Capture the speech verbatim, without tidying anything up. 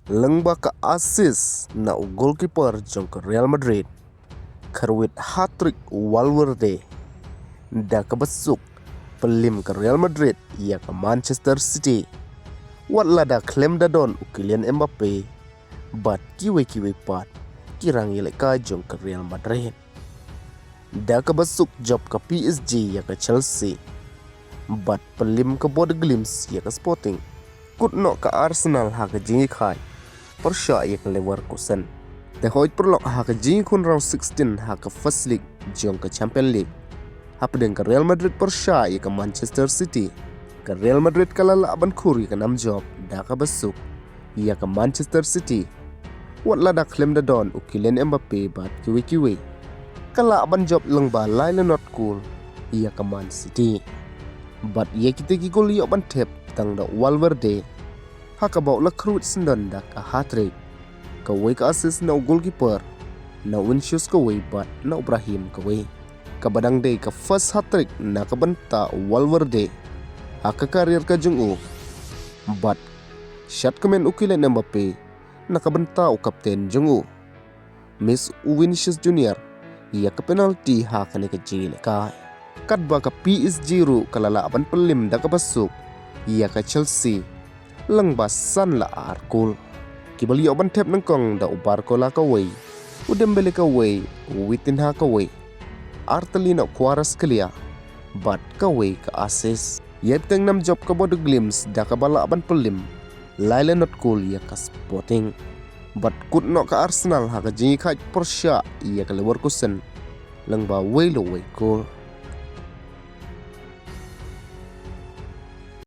Lyngba ka assist na u goalkeeper jong ka Real Madrid, kyrwit hat-trick u Valverde. Da kaba suk, pynlip ka Real Madrid ïa ka Manchester City, wat lada khlem da don u Kylian Mbappe bad kiwei kiwei pat ki rangïalehkai jong ka Real Madrid. Da kaba suk, jop ka P S G ïa ka Chelsea, bad pynlip ka Bodo Glimt ïa ka Sporting. Kut noh ka Arsenal ha ka jingïakhih pyrshah ïa ka Leverkusen. Te hooid paralok, ha ka jingïakhun round sixteen ha ka First Leg jong ka Champions League, hapdeng ka Real Madrid pyrshah ïa ka Manchester City, ka Real Madrid ka la lah ban khur ïa ka nam jop da kaba suk ïa ka Manchester City, wat lada khlem da don u Kylian Mbappe bad kiwei kiwei. Ka lah ban jop lyngba lai lanot kol ïa ka Man City. Bad ïa kita ki kol ïoh ban thep tang da u Valverde, ha kaba u la kyrwit syndon da ka hat-trick. Kawei ka assist na u goalkeeper, na u Vinicius kawei bad na u Brahim kawei. Kaba dang dei ka first hat-trick na ka bynta u Valverde ha ka career ka jong u. Bad shad kmen u Kylian Mbappe na ka bynta u kapten jong u. Miss u Vinicius Junior ïa ka penalty ha kane ka jingïalehkai. Katba ka P S G ruh ka la lah ban pynlip da kaba suk ïa ka Chelsea lyngba san la ar kol. Kiba la ïoh ban thep nyngkong da u Barcola kawei, u Dembele kawei, u Vitinha kawei, ar tylli na u Kvaratskhelia bad kawei ka assist. Ïa bteng nam jop ka Bodo Glimt da kaba lah ban pynlip lai lanot kol ïa ka Sporting. Bad kut noh ka Arsenal ha ka jingïakhih pyrshah ïa ka Leverkusen lyngba wei la wei kol.